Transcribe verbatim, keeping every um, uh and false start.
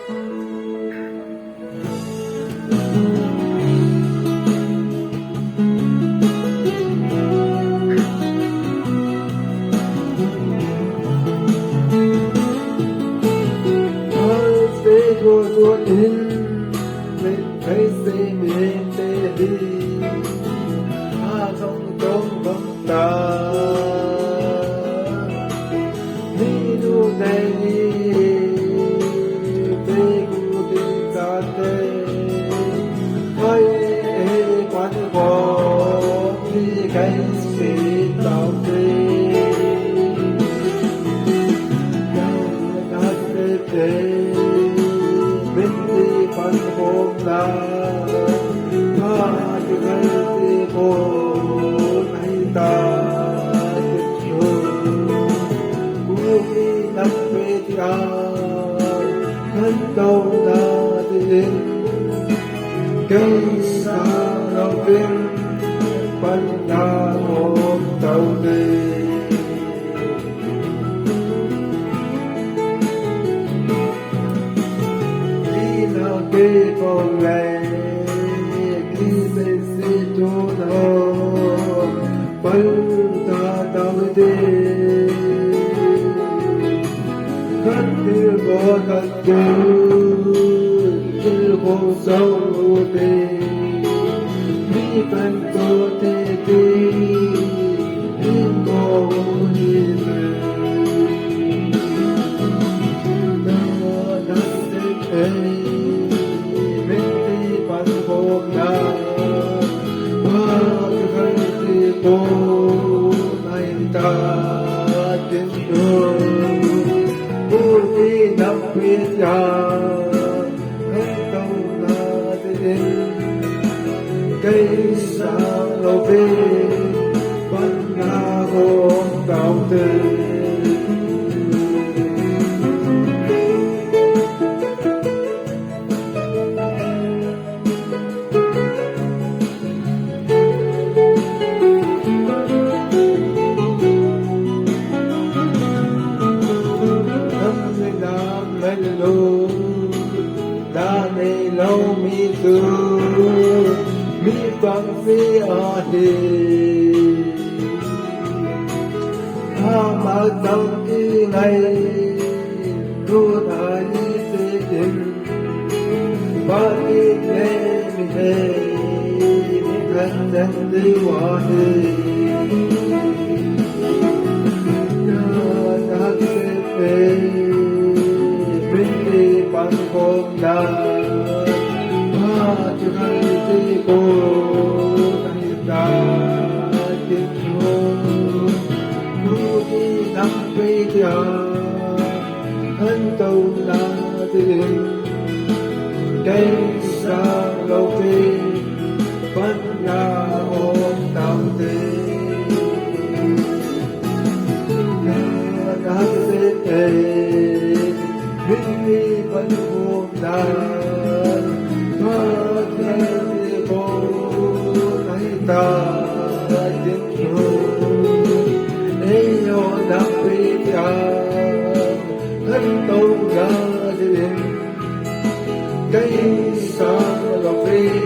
Thase thua thua in, thase mi hengte hi, a zong tong bang ta. Minu te hi, te gu ti ta te. Hai, ei pan ko, ti kai si tau te. Te, min ti pan ko na, pa ti kai ti ko, ai ta ti ko. Kuki nam pe ti a, kan to na ti in, kei sa lo pin, pan na om tau te. Ina kei ko le, ki se si tu na, pan ta tau te. Kan thil ko kan tu, thil ko sau te. Mi kan to te ti, in ko hi te. Na, na se ei, min ti pan ko na, pa ti kai ti ko, ai ta ti ko. Kuki nam pe ti a, kan to na ti in, kei sa lo pin, pan na om tau te. Nam le nam le lo, da nei lo mi tu, mi pang si ahi. Ama tang ki ngai, tu na ni se in, pa ki ne mi he, mi kan dang di wa he. Na, na se te, min ti pan ko na, pa ti kai ti ko, ai ta ti ko. Kuki nam pe ti a, kan to na ti in, kei sa lo pin, pan na om tau te. Na, na se te, min ti pan ko na, pa ti kai ti ko, ai ta ti ko. Ei yo nam pe ti a, kan to na ti in, kei sa lo pin,